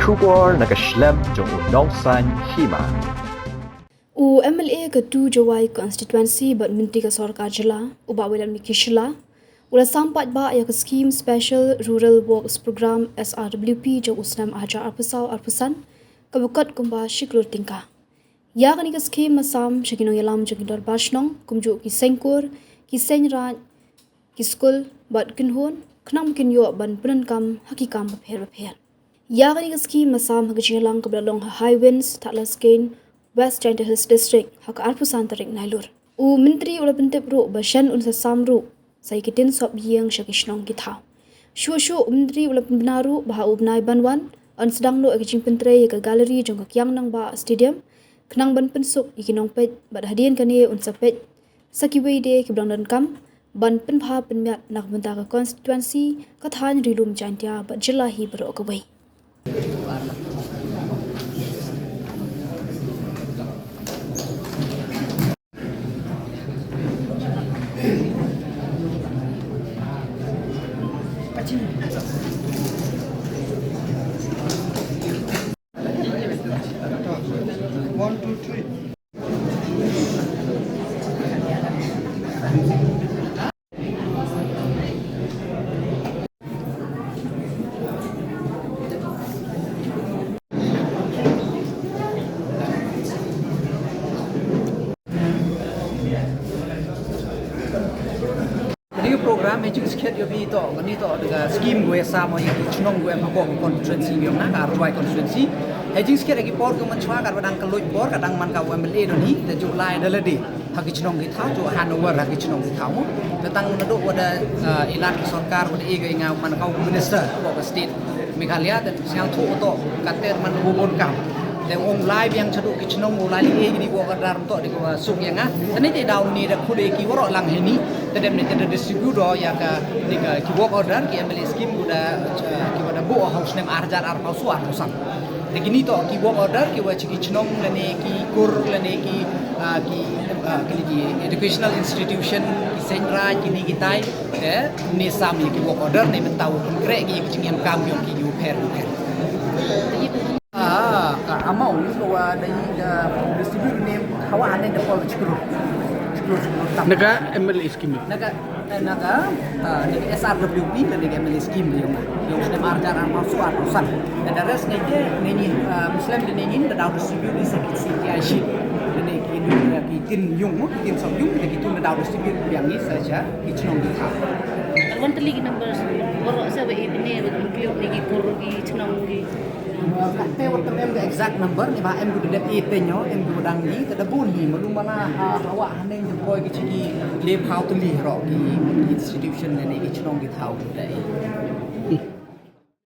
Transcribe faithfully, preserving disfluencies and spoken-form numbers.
Khubor na ka shlem jong u Nongsaiñ Hima. U M L A ka two Jowai constituency bad Myntri ka sorkar jylla, u Bah Wailadmiki Shylla, u la sam paidbah ïa ka skim Special Rural Works Programme, S R W P, jong u snem arhajar arphew saw arphew san, kaba kot kumba shi klur tyngka. Ïa kane ka skim masam sha ki nongïalam jong ki dorbar shnong, kumjuh ki seng kur, ki seng raid, ki skul bad kynhun, khnang ba kin ïoh ban pyndonkam ha ki kam bapher bapher. Ïa kane ka skim masam ha ka jingïalang kaba la long ha Highwinds, Thadlaskein, West Jaintia Hills District, ha ka arphew san tarik Nailur. U Myntri u la pyntip ruh ba shen un sa sam ruh sa ïa ki tin sop ïing sha ki shnong ki thaw. Shuh shuh u Myntri u la pynbna ruh ba ha u bnai ban wan yn sdang noh ïa ka jingpyntrei ïa ka gallery jong ka Kiang Nangbah Stadium, khnang ban pynsuk ïa ki nongpeit bad hadien kane un sa peit sa kiwei de kiba dang donkam ban pynbha pynmiat na ka bynta ka constituency, ka thaiñ Ri-lum Jaintia bad jylla hi baroh kawei. One, two, three. Kane ka program hei jingskhem ïa phi to, kane to da ka skim kaba ïasam ïa ki chnong kiba em hapoh ka constituency jong nga, ka Arwai constituency. Hei jingskhem ïa ki por ki mynshwa, katba dang kylluid por, ka dang man ka U M L A don hi, te ju lai da lade ha ki chnong ki thaw, ju handover ha ki chnong ki thaw mo. Te tang naduh wat da, eh, ïalam ki sorkar, wat da ïa ka, ïa nga man ka u minister hapoh ka state Meghalaya, te sngewthuh to, kater man u bun kam. Te ong lai biang shaduh ki chnong, u lai leh ïa kine ki work order to, dei kaba suk ïa nga. Te ne te daw ne da khut ïa ki waroh lang heini, te dep ne te da distribute ïa ka, ne ka ki work order, ki M L A scheme, ki da, eh, kiba da buh ha u snem arhajar arphew saw arphew san. Te kine to ki work order kiba sha ki chnong lane ki kur lane ki, ah, ki, ah, kine ki educational institution, ki seng raid, kine kitai, te ne sam ïa ki work order ne mynta u pynkreh ki, ki jingem kam jong ki, ki u pher u pher. Ah, ka amount kaba da, da distribute ne hawa hane da pol shi klur. Shi klur, shi klur tam. Na ka M L A scheme. Na ka, eh, na ka, ah, na ka S R W P, na ka M L A scheme, ïa nga. Ïa u snem arhajar arphew saw arphew san. Na ka rest ne ke, ne ni, ah, Muslim ne ni, da daw distribute ni sa ki, sa ki ashi. Ne ki, ki tin ïung, ki tin sop ïung, ne ki tu na daw distribute biang ni sa sha ki chnong ki thaw. Wan tylli ki numbers, baroh sa ba i bine, ba include ne ki kur, ki chnong ki. Katte wat em ka exact number, ne ba em ku dep i te nyo, em ku dang i, te da bun hi, malu mala, ah, hawa Hynnin jong poi ki chi ki le phaw tylli ro ki, ki institution ne, ne ki chnong ki thaw ki dei.